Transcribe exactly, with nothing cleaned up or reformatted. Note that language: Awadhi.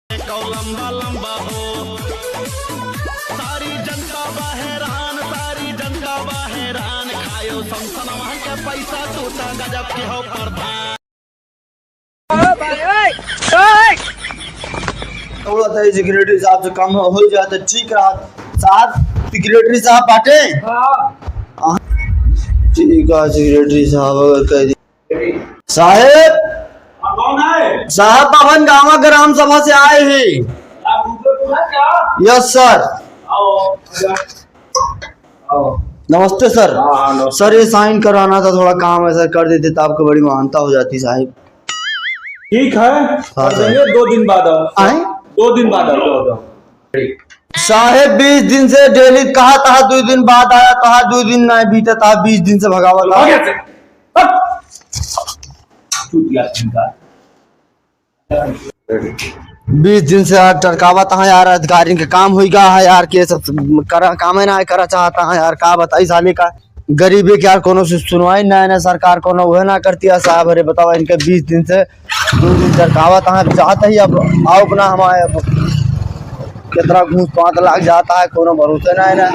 कौ लंबा लंबा हो। सारी जनता बा हैरान, सारी जनता बा हैरान, खायो संसनवा के पैसा, तू त गजब के हो प्रधान। थोड़ा सा सेक्रेटरी साहब से कम हो जाए तो ठीक रहा। साहब, सेक्रेटरी साहब बाटे? हाँ। हाँ। ठीक है, सेक्रेटरी साहब अगर कह दी। साहेब। हाँ, कौन है? साहब, पवन गांवा ग्राम सभा से आए हैं। आप उनसे पूछा क्या? यस सर। आओ, आओ। नमस्ते सर। हाँ, हाँ, नमस्ते। सर, ये साइन कराना था, थोड़ा काम है सर, कर देते तो आपको बड़ी महानता हो जाती साहेब। ठीक है, हाँ, कर सर। देंगे, दो दिन बाद आओ। आए? दो दिन बाद आओ, जाओ, जाओ। साहेब, बीस दिन से डेली कहा था, दो दिन बाद आया था, दो दिन नहीं बीता था, बीस दिन से भगावा था। हो गया सर। हट। चूतिया कहीं का। बीस दिन से यार टरकावत हैं यार, अधिकारिन के काम होई गा है यार, के सब करा, कामे ना करा चाहता है यार, का बताई साले का गरीबी के यार, कोनो से सुनवाई ना है ना सरकार, कोनो वह ना करती है साहब। अरे बताओ, इनके बीस दिन से दो दिन टरकावत हैं, अब चाहते ही अब आओ अपना हमारे अब कितना घूस पात लाग जाता है, कोनो भरोसे ना है ना।